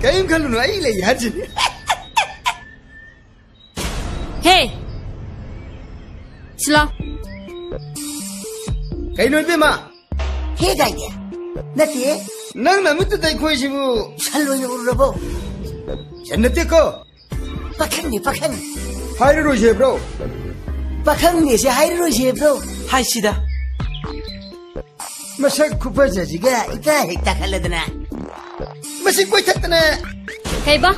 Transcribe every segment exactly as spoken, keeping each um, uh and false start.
ꯀꯔꯤꯝ ꯈꯜꯂꯨꯅꯨ, ꯑꯩ ꯂꯩ ꯍꯥꯏꯁꯤꯅꯤ꯫ ꯍꯦ! ꯁꯤꯂꯥ꯫ ꯀꯩꯅꯣ ꯏꯕꯦꯝꯃ? ꯍꯦ ꯀꯥꯏꯗꯤ? ꯅꯠꯇꯦ꯫ ꯅꯪ ꯅꯃꯤꯠꯇꯨꯗ ꯑꯩꯈꯣꯏꯁꯤꯕꯨ ꯁꯟ ꯑꯣꯏꯅ ꯎꯔꯨꯔꯕꯣ? ꯁꯟ ꯅꯠꯇꯦꯀꯣ꯫ ꯄꯥꯈꯪꯅꯤ, ꯄꯥꯈꯪ꯫ ꯍꯥꯏꯔꯔꯣꯏꯁꯦ ꯕ꯭ꯔꯣ꯫ ꯄꯥꯈꯪꯅꯦꯁꯦ ꯍꯥꯏꯔꯔꯣꯏꯁꯦ ꯕ꯭ꯔꯣ꯫ ꯍꯥꯏꯁꯤꯗ꯫ ꯃꯁꯛ ꯈꯨꯐꯖꯁꯤꯒ ꯏꯇꯥ ꯍꯦꯛ ꯇꯥꯈꯠꯂꯗꯅ꯫ ꯃꯁꯤ ꯀꯣꯏꯊꯠꯇꯅ꯫ ꯀꯩꯕ?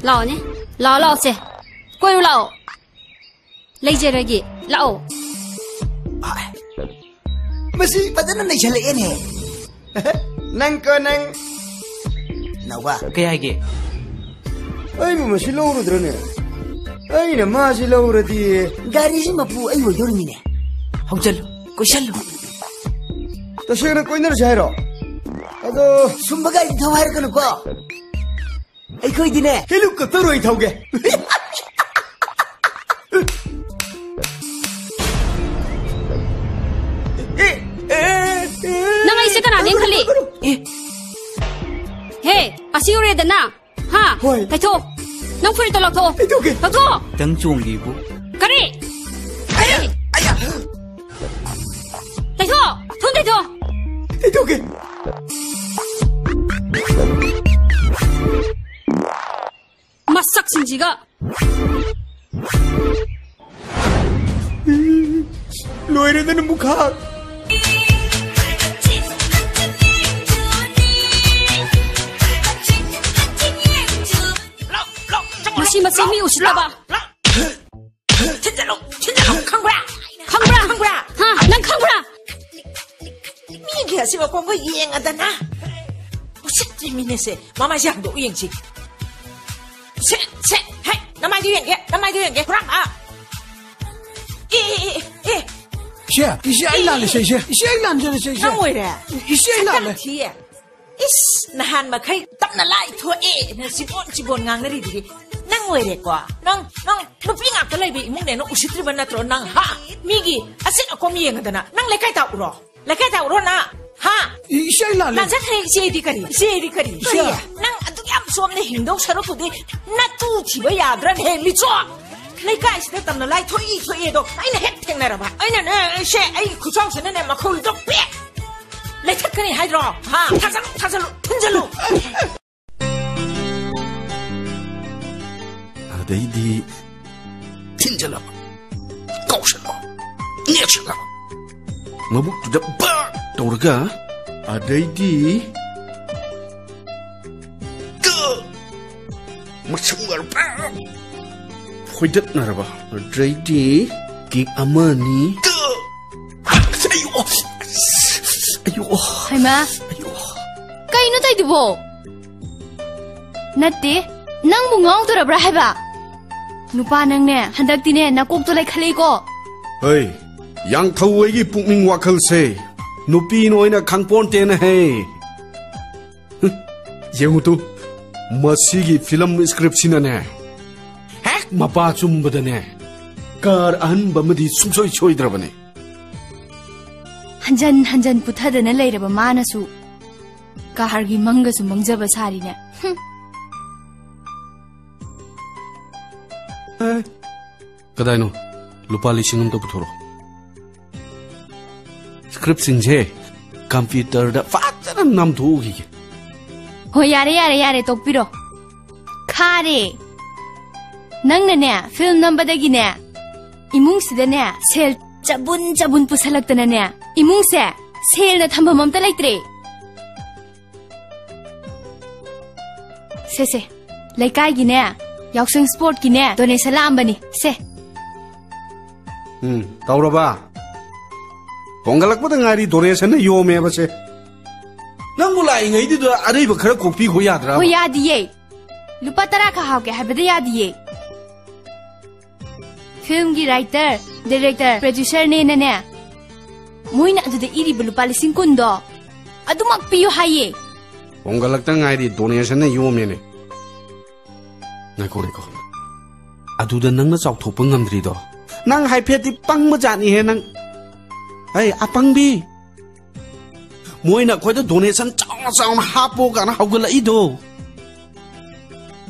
ꯂꯥꯛꯑꯣꯅꯦ꯫ ꯂꯥꯛꯑꯣ, ꯂꯥꯛꯑꯣꯁꯦ꯫ ꯀꯣꯏꯔꯨ ꯂꯥꯛꯑꯣ꯫ ꯂꯩꯖꯔꯒꯦ꯫ ꯂꯥꯛꯑꯣ꯫ ꯃꯁꯤ ꯐꯖꯅ ꯅꯩꯁꯜꯂꯛꯑꯦꯅꯦ꯫ ꯅꯪ ꯀꯣ ꯅꯪ꯫ ꯅꯥꯎꯕ꯫ ꯀꯩ ꯍꯥꯏꯒꯦ? ꯑꯩꯕꯨ ꯃꯁꯤ ꯂꯧꯔꯨꯗ꯭ꯔꯅꯦ? ꯑꯩꯅ ꯃꯥꯁꯤ ꯂꯧꯔꯗꯤ꯫ ꯒꯥꯔꯤꯁꯤ ꯃꯄꯨ ꯑꯩ ꯑꯣꯏꯗꯧꯔꯤꯃꯤꯅꯦ꯫ ꯍꯧꯖꯜꯂꯨ, ꯀꯣꯏꯁꯜꯂꯨ꯫ ꯇꯁꯦꯡꯅ ꯀꯣꯏꯅꯔꯁꯦ ꯍꯥꯏꯔꯣ? ꯑꯗꯣ꯫ ꯁꯨꯝꯕ ꯒꯥꯔꯤ ꯊꯧ ꯍꯥꯏꯔꯛꯀꯅꯨꯀꯣ꯫ ꯑꯩꯈꯣꯏꯗꯤꯅꯦ꯫ Helicopter ꯑꯣꯏ ꯊꯧꯒꯦ꯫ ꯅꯪ ꯑꯩꯁꯦ ꯀꯅꯥꯅꯦ ꯈꯜꯂꯤ? ꯑꯦ꯫ ꯍꯦ, ꯑꯁꯤ ꯎꯔꯦꯗꯅ? ꯍꯥ? ꯍꯣꯏ꯫ ꯇꯩꯊꯣꯛ꯫ ꯅꯪ ꯐꯨꯔꯤꯠꯇꯣ ꯂꯧꯊꯣꯛꯑꯣ꯫ ꯇꯩꯊꯣꯛꯀꯦ꯫ ꯂꯧꯊꯣꯛꯑꯣ꯫ ꯈꯤꯇꯪ ꯆꯣꯡꯈꯤꯕꯨ꯫ ꯀꯔꯤ? ꯀꯔꯤ? ꯇꯩꯊꯣꯛ! ꯊꯨꯝ ꯇꯩꯊꯣꯛ! ꯇꯩꯊꯣꯛꯀꯦ꯫ ꯃꯁꯛꯁꯤꯡꯁꯤꯒ꯫ ꯂꯣꯏꯔꯦꯗꯅ ꯃꯨꯈꯥ꯫ ꯃꯁꯤ ꯃꯁꯤ ꯃꯤ ꯎꯁꯤꯠꯇꯕ꯫ ꯊꯤꯟꯖꯜꯂꯨ, ꯊꯤꯟꯖꯜꯂꯨ, ꯈꯪꯕ꯭ꯔꯥ? ꯈꯪꯕ꯭ꯔꯥ? ꯈꯪꯕ꯭ꯔꯥ? ꯍꯥ? ꯅꯪ ꯈꯪꯕ꯭ꯔꯥ? ꯃꯤꯒꯤ ꯑꯁꯤ ꯃꯈꯣꯡꯒ ꯌꯦꯡꯉꯗꯅ꯫ ꯎꯁꯤꯠꯇ꯭ꯔꯤ ꯃꯤꯅꯦꯁꯦ꯫ ꯃꯃꯥꯏꯁꯦ ꯍꯥꯡꯗꯣꯛꯎ ꯌꯦꯡꯁꯤ꯫ ꯁꯦ, ꯁꯦ, ꯍꯦ, ꯅꯃꯥꯏꯗꯨ ꯌꯦꯡꯒꯦ, ꯅꯃꯥꯏꯗꯨ ꯌꯦꯡꯒꯦ, ꯍꯨꯔꯥꯟꯕ꯫ ꯑꯦ, ꯑꯦ, ꯑꯦ, ꯑꯦ꯫ ꯏꯆꯦ, ꯏꯆꯦ, ꯑꯩ ꯂꯥꯜꯂꯦꯁꯦ, ꯏꯆꯦ꯫ ꯏꯆꯦ, ꯑꯩ ꯂꯥꯟꯖꯔꯦꯁꯦ, ꯏꯆꯦ꯫ ꯅꯪ ꯑꯣꯏꯔꯦ? ꯏꯆꯦ, ꯑꯩ ꯂꯥꯜꯂꯦ꯫ ꯁꯛꯇꯝ ꯊꯤꯌꯦ꯫ ꯏꯁ, ꯅꯍꯥꯟ ꯃꯈꯩ ꯇꯞꯅ ꯂꯥꯏ ꯊꯣꯛꯑꯦꯅ ꯆꯤꯕꯣꯟ ꯆꯤꯕꯣꯟ ꯉꯥꯡꯅꯔꯤꯗꯨꯗꯤ ꯅꯪ ꯑꯣꯏꯔꯦꯀꯣ? ꯅꯪ, ꯅꯪ ꯅꯨꯄꯤ ꯉꯥꯛꯇ ꯂꯩꯕ ꯏꯃꯨꯡꯅꯦ, ꯅꯪ ꯎꯁꯤꯠꯇ꯭ꯔꯤꯕ ꯅꯠꯇ꯭ꯔꯣ ꯅꯪ, ꯍꯥ? ꯃꯤꯒꯤ ꯑꯆꯤꯛ ꯑꯀꯣꯝ ꯌꯦꯡꯉꯗꯅ ꯅꯪ ꯂꯩꯀꯥꯏ ꯇꯥꯛꯎꯔꯣ? ꯂꯩꯀꯥꯏ ꯇꯥꯛꯎꯔꯣ ꯅꯪ, ꯍꯥ? ꯏ-, ꯀꯩ ꯂꯥꯜꯂꯦ? ꯂꯥꯟꯖꯈ꯭ꯔꯦ, ꯏꯆꯦꯗꯤ ꯀꯔꯤ? ꯏꯆꯦꯗꯤ ꯀꯔꯤ? ꯏꯆꯦ꯫ ꯀꯔꯤ? ꯅꯪ ꯑꯗꯨꯛ ꯌꯥꯝ ꯆꯣꯝꯅ ꯍꯤꯡꯗꯧ ꯁꯔꯨꯛꯄꯨꯗꯤ ꯅꯇꯨ ꯊꯤꯕ ꯌꯥꯗ꯭ꯔꯅꯦ, ꯃꯤꯆꯣ? ꯂꯩꯀꯥꯏꯁꯤꯗ ꯇꯝꯅ ꯂꯥꯏ ꯊꯣꯛꯏ ꯊꯣꯛꯑꯦꯗꯣ ꯑꯩꯅ ꯍꯦꯛ ꯊꯦꯡꯅꯔꯕ꯫ ꯑꯩꯅꯅꯦ, ꯁꯦ, ꯑꯩ ꯈꯨꯆꯥꯎꯁꯤꯅꯅꯦ, ꯃꯈꯧꯔꯤꯗꯣ ꯄꯦꯛ ꯂꯩꯊꯠꯀꯅꯤ ꯍꯥꯏꯗ꯭ꯔꯣ? ꯍꯥ? ꯊꯥꯖꯜꯂꯨ, ꯊꯥꯖꯜꯂꯨ, ꯊꯤꯟꯖꯜꯂꯨ꯫ ꯑꯗꯩꯗꯤ ꯊꯤꯟꯖꯜꯂꯕ, ꯀꯧꯁꯜꯂꯣ, ꯅꯦꯠꯁꯜꯂꯣ, ꯃꯕꯨꯛꯇꯨꯗ ꯕꯛ ꯇꯧꯔꯒ, ꯑꯗꯩꯗꯤ ꯀ ꯃꯁꯝ ꯃꯔꯨ ꯄꯥꯛ ꯐꯣꯏꯗꯠꯅꯔꯕ, ꯑꯗꯩꯗꯤ ꯀꯤꯛ ꯑꯃꯅꯤ꯫ ꯀ ꯑꯌꯣ! ꯑꯌꯣ! ꯍꯩꯃꯥ! ꯑꯌꯣ! ꯀꯩꯅꯣ ꯇꯧꯏꯗꯨꯕꯣ? ꯅꯠꯇꯦ, ꯅꯪꯕꯨ ꯉꯥꯎꯗꯣꯔꯕ꯭ꯔꯥ ꯍꯥꯏꯕ? ꯅꯨꯄꯥ ꯅꯪꯅꯦ, ꯍꯟꯗꯛꯇꯤꯅꯦ, ꯅꯀꯣꯛꯇꯣ ꯂꯩꯈꯠꯂꯛꯏꯀꯣ꯫ ꯍꯩ, ꯌꯥꯡꯊꯧ ꯑꯩꯒꯤ ꯄꯨꯛꯅꯤꯡ ꯋꯥꯈꯜꯁꯦ ꯅꯨꯄꯤꯅ ꯑꯣꯏꯅ ꯈꯪꯄꯣꯟꯇꯦꯅꯦꯍꯦ꯫ ꯍꯨꯝ, ꯌꯦꯡꯉꯨ ꯇꯨ, ꯃꯁꯤꯒꯤ ꯐꯤꯂꯝ ꯁ꯭ꯀ꯭ꯔꯤꯞꯁꯤꯅꯅꯦ, ꯍꯦꯛ ꯃꯄꯥ ꯆꯨꯝꯕꯗꯅꯦ, ꯀꯥꯔ ꯑꯍꯟꯕ ꯑꯃꯗꯤ ꯁꯨꯡꯁꯣꯏ ꯁꯣꯏꯗ꯭ꯔꯕꯅꯦ꯫ ꯍꯟꯖꯟ ꯍꯟꯖꯟ ꯄꯨꯊꯗꯅ ꯂꯩꯔꯕ ꯃꯥꯅꯁꯨ ꯀꯥꯔꯒꯤ ꯃꯪꯒꯁꯨ ꯃꯪꯖꯕ ꯁꯥꯔꯤꯅꯦ꯫ ꯍꯨꯝ꯫ ꯑꯦ, ꯀꯗꯥꯏꯅꯣ? ꯂꯨꯄꯥ ꯂꯤꯁꯤꯡ ꯑꯃꯇ ꯄꯨꯊꯣꯔꯛꯑꯣ꯫ ꯁ꯭ꯀ꯭ꯔꯤꯞꯁꯤꯡꯁꯦ ꯀꯝꯄ꯭ꯌꯨꯇꯔꯗ ꯐꯖꯅ ꯅꯝꯊꯣꯛꯎꯈꯤꯒꯦ꯫ ꯍꯣꯏ, ꯌꯥꯔꯦ, ꯌꯥꯔꯦ, ꯌꯥꯔꯦ, ꯇꯣꯛꯄꯤꯔꯣ꯫ ꯈꯥꯔꯦ꯫ ꯅꯪꯅꯅꯦ, ꯐꯤꯜꯝ ꯅꯝꯕꯗꯒꯤꯅꯦ, ꯏꯃꯨꯡꯁꯤꯗꯅꯦ, ꯁꯦꯜ ꯆꯕꯨꯟ ꯆꯕꯨꯟ ꯄꯨꯁꯜꯂꯛꯇꯅꯅꯦ, ꯏꯃꯨꯡꯁꯦ ꯁꯦꯜꯅ ꯊꯝꯐꯝ ꯑꯝꯇ ꯂꯩꯇ꯭ꯔꯦ꯫ ꯁꯦ, ꯁꯦ, ꯂꯩꯀꯥꯏꯒꯤꯅꯦ, ꯌꯥꯎꯁꯪ ꯁ꯭ꯄꯣꯔꯠꯀꯤꯅꯦ, ꯗꯣꯅꯦꯁꯟ ꯂꯥꯛꯑꯝꯕꯅꯤ꯫ ꯁꯦ꯫ ꯎꯝ, ꯇꯧꯔꯕ? ꯍꯣꯡꯒꯠꯂꯛꯄꯗ ꯉꯥꯏꯔꯤ, ꯗꯣꯅꯦꯁꯟꯅ ꯌꯣꯝꯃꯦꯕꯁꯦ꯫ ꯅꯪꯕꯨ ꯂꯥꯛꯏꯉꯩꯗꯨꯗ ꯑꯔꯩꯕ ꯈꯔ ꯀꯣꯛꯄꯤꯈꯣ ꯌꯥꯗ꯭ꯔꯥ? ꯍꯣꯏ, ꯌꯥꯗꯤꯌꯦ꯫ ꯂꯨꯄꯥ ꯇꯔꯥ ꯈꯛ ꯍꯥꯞꯀꯦ ꯍꯥꯏꯕꯗ ꯌꯥꯗꯤꯌꯦ꯫ ꯐꯤꯜꯝꯒꯤ ꯔꯥꯏꯇꯔ, ꯗꯥꯏꯔꯦꯛꯇꯔ, ꯄ꯭ꯔꯣꯗ꯭ꯌꯨꯁꯔꯅꯦꯅꯅꯦ, ꯃꯣꯏꯅ ꯑꯗꯨꯗ ꯏꯔꯤꯕ ꯂꯨꯄꯥ ꯂꯤꯁꯤꯡ ꯀꯨꯟꯗꯣ ꯑꯗꯨꯃꯛ ꯄꯤꯌꯨ ꯍꯥꯏꯌꯦ꯫ ꯍꯣꯡꯒꯠꯂꯛꯇ ꯉꯥꯏꯔꯤ, ꯗꯣꯅꯦꯁꯟꯅ ꯌꯣꯝꯃꯦꯅꯦ꯫ ꯉꯥꯏꯈꯣ, ꯉꯥꯏꯈꯣ꯫ ꯑꯗꯨꯗ ꯅꯪꯅ ꯆꯥꯎꯊꯣꯛꯄ ꯉꯝꯗ꯭ꯔꯤꯗꯣ? ꯅꯪ ꯍꯥꯏꯐꯦꯠꯇꯤ ꯄꯪꯕ ꯖꯥꯠꯅꯤꯍꯦ ꯅꯪ꯫ ꯑꯩ ꯑꯄꯪꯕꯤ꯫ ꯃꯣꯏꯅ ꯑꯩꯈꯣꯏꯗ donation ꯆꯥꯎꯅ ꯆꯥꯎꯅ ꯍꯥꯞꯄꯣ ꯀꯥꯏꯅ ꯍꯧꯒꯠꯂꯛꯏꯗꯣ꯫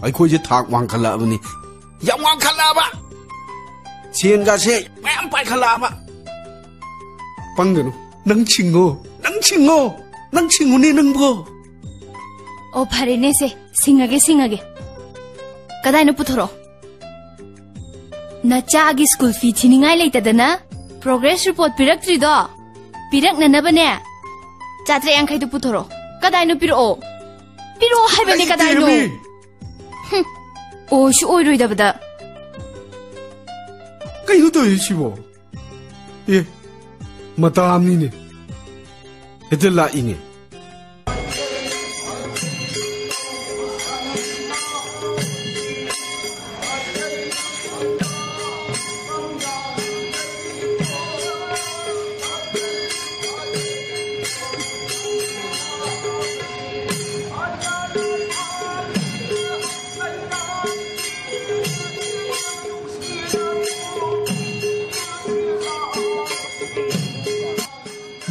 ꯑꯩꯈꯣꯏꯁꯦ ꯊꯥꯛ ꯋꯥꯡꯈꯠꯂꯛꯑꯕꯅꯤ꯫ ꯌꯥꯝ ꯋꯥꯡꯈꯠꯂꯛꯑꯕ꯫ ꯁꯦꯟꯒꯥꯁꯦ ꯃꯌꯥꯝ ꯄꯥꯏꯈꯠꯂꯛꯑꯕ꯫ ꯄꯪꯒꯅꯨ꯫ ꯅꯪ ꯁꯤꯡꯉꯣ꯫ ꯅꯪ ꯁꯤꯡꯉꯣ꯫ ꯅꯪ ꯁꯤꯡꯉꯨꯅꯦ ꯅꯪꯕꯣ꯫ ꯑꯣ, ꯐꯔꯦꯅꯦ ꯁꯦ꯫ ꯁꯤꯡꯉꯒꯦ, ꯁꯤꯡꯉꯒꯦ꯫ ꯀꯗꯥꯏꯅꯣ ꯄꯨꯊꯣꯔꯛꯑꯣ꯫ ꯅꯆꯥꯒꯤ school fee ꯊꯤꯅꯤꯡꯉꯥꯏ ꯂꯩꯇꯗꯅ progress report ꯄꯤꯔꯛꯇ꯭ꯔꯤꯗꯣ ꯄꯤꯔꯛꯅꯅꯕꯅꯦ꯫ ꯆꯥꯇ꯭ꯔꯦꯠ ꯌꯥꯡꯈꯩꯗꯨ ꯄꯨꯊꯣꯔꯛꯑꯣ꯫ ꯀꯗꯥꯏꯅꯣ ꯄꯤꯔꯛꯑꯣ꯫ ꯄꯤꯔꯛꯑꯣ ꯍꯥꯏꯕꯅꯦ, ꯀꯗꯥꯏꯅꯣ? ꯂꯩꯇꯦꯃꯤ꯫ ꯍꯨꯝ꯫ ꯑꯣꯏꯁꯨ ꯑꯣꯏꯔꯣꯏꯗꯕꯗ꯫ ꯀꯩꯅꯣ ꯇꯧꯔꯤꯁꯤꯕꯣ? ꯑꯦ, ꯃꯇꯥ ꯑꯃꯅꯤꯅꯦ꯫ ꯍꯦꯛꯇ ꯂꯥꯛꯏꯅꯦ꯫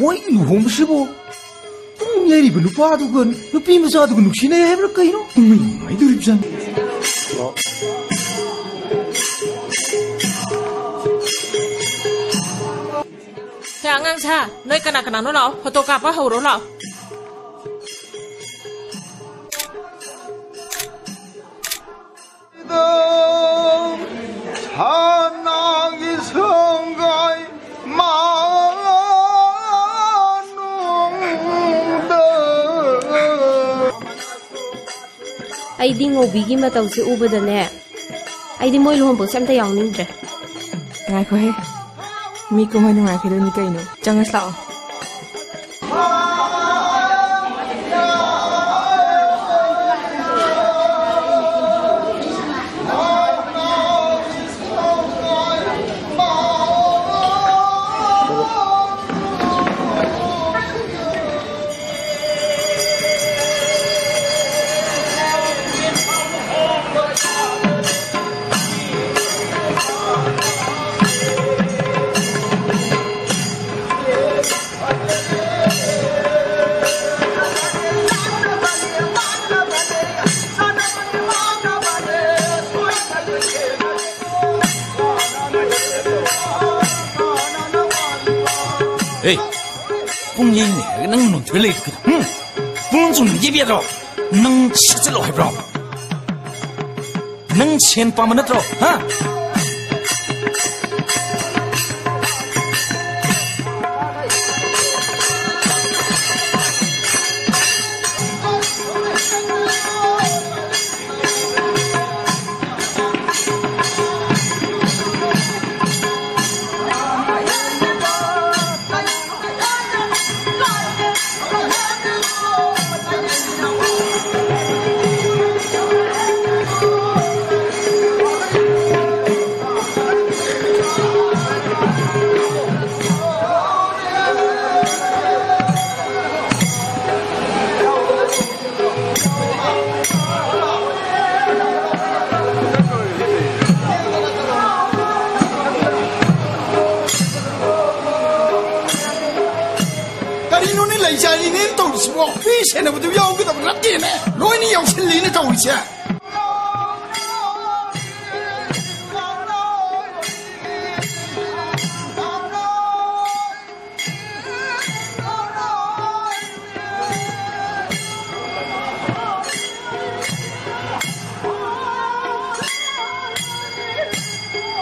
ꯃꯣꯏꯒꯤ ꯂꯨꯍꯣꯡꯕꯁꯤꯕꯨ ꯄꯨꯡ ꯌꯩꯔꯤꯕ ꯅꯨꯄꯥꯗꯨꯒ ꯅꯨꯄꯤ ꯃꯆꯥꯗꯨꯒ ꯅꯨꯡꯁꯤꯅꯩ ꯍꯥꯏꯕ꯭ꯔꯥ ꯀꯩꯅꯣ? ꯏꯃꯩ, ꯅꯨꯡꯉꯥꯏꯗꯣꯔꯤꯕꯖꯥꯠꯅꯤ꯫ ꯁꯦ, ꯑꯉꯥꯡ ꯁꯥ, ꯅꯣꯏ ꯀꯅꯥ ꯀꯅꯥꯅꯣ ꯂꯥꯛꯑꯣ, photo ꯀꯥꯞꯄ ꯍꯧꯔꯣ ꯂꯥꯛꯑꯣ꯫ ꯁꯅꯥꯒꯤ ꯁꯪꯒꯥꯏ ꯃꯥꯅꯨꯡꯗ꯫ ꯑꯩꯗꯤ ꯉꯧꯕꯤꯒꯤ ꯃꯇꯧꯁꯦ ꯎꯕꯗꯅꯦ, ꯑꯩꯗꯤ ꯃꯣꯏ ꯂꯨꯍꯣꯡꯕꯁꯦ ꯑꯝꯇ ꯌꯥꯎꯅꯤꯡꯗ꯭ꯔꯦ꯫ ꯉꯥꯏꯈꯣꯍꯦ, ꯃꯤ ꯀꯨꯝꯍꯩ ꯅꯨꯡꯉꯥꯏꯈꯤꯗꯣꯏꯅꯤ ꯀꯩꯅꯣ, ꯆꯪꯉꯁꯤ ꯂꯥꯛꯑꯣ꯫ ꯄꯨꯡ ꯌꯩꯅꯦ ꯍꯥꯏꯔꯒ ꯅꯪ ꯅꯣꯟꯊꯣꯏ ꯂꯩꯔꯤꯗꯨ ꯀꯩꯅꯣ? ꯍꯨꯝ? ꯄꯨꯡ ꯆꯨꯝꯅ ꯌꯩꯕ ꯌꯥꯗ꯭ꯔꯣ? ꯅꯪ ꯁꯠ ꯆꯠꯂꯣ ꯍꯥꯏꯕ꯭ꯔꯣ? ꯅꯪ ꯁꯦꯟ ꯄꯥꯝꯕ ꯅꯠꯇ꯭ꯔꯣ? ꯍꯥ? ꯀꯔꯤꯅꯣꯅꯦ ꯂꯩꯖꯥꯔꯤꯅꯦꯅ ꯇꯧꯔꯤꯁꯤꯕꯣ? ꯃꯤ ꯁꯦꯟꯅꯕꯗꯨ ꯌꯥꯎꯒꯗꯕ ꯅꯠꯇꯦꯅꯦ, ꯂꯣꯏꯅ ꯌꯥꯎꯁꯤꯜꯂꯤꯅꯦ ꯇꯧꯔꯤꯁꯦ꯫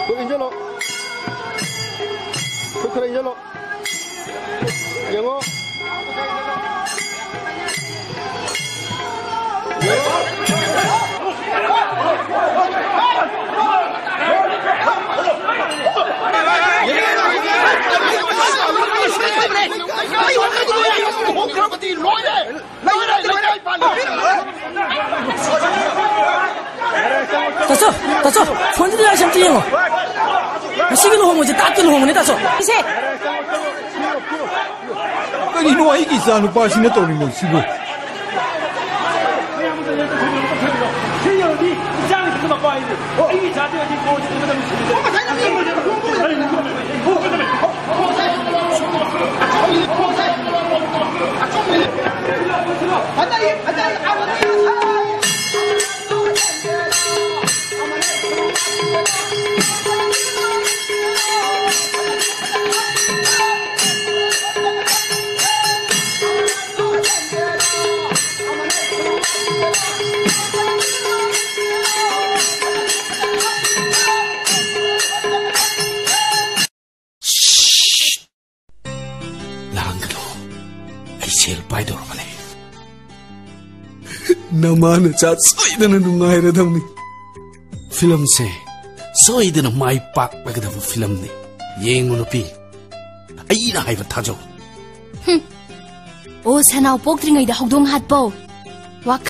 ꯈꯨꯠ ꯏꯟꯁꯤꯜꯂꯣ꯫ ꯈꯨꯠ ꯈꯔ ꯏꯟꯁꯤꯜꯂꯣ꯫ ꯌꯦꯡꯉꯣ꯫ ꯇꯥꯆꯧ, ꯇꯥꯆꯧ, ꯐꯣꯟꯁꯤꯗ ꯂꯥꯏꯁ ꯑꯝꯇ ꯌꯦꯡꯉꯣ꯫ ꯉꯁꯤꯒꯤ ꯂꯨꯍꯣꯡꯕꯁꯦ ꯇꯥꯠꯀꯤ ꯂꯨꯍꯣꯡꯕꯅꯤ, ꯇꯥꯆꯧ꯫ ꯏꯁꯦ꯫ ꯀꯔꯤꯅꯣ ꯑꯩꯒꯤ ꯏꯆꯥ ꯅꯨꯄꯥꯁꯤꯅ ꯇꯧꯔꯤꯕꯁꯤꯕꯨ? ꯍꯥꯏꯗꯧꯔꯕꯅꯦ꯫ ꯅꯃꯥ ꯅꯆꯥ ꯁꯣꯏꯗꯅ ꯅꯨꯡꯉꯥꯏꯔꯗꯕꯅꯤ꯫ ꯐꯤꯂꯝꯁꯦ ꯁꯣꯏꯗꯅ ꯃꯥꯏ ꯄꯥꯛꯂꯒꯗꯕ ꯐꯤꯂꯝꯅꯤ꯫ ꯌꯦꯡꯉꯨ ꯅꯨꯄꯤ, ꯑꯩꯅ ꯍꯥꯏꯕ ꯊꯥꯖꯧ꯫ ꯑꯣ ꯁꯅꯥꯎ ꯄꯣꯛꯇ꯭ꯔꯤꯉꯩꯗ ꯍꯧꯗꯣꯡ ꯍꯥꯠꯄꯧ꯫ ꯋꯥꯈꯜ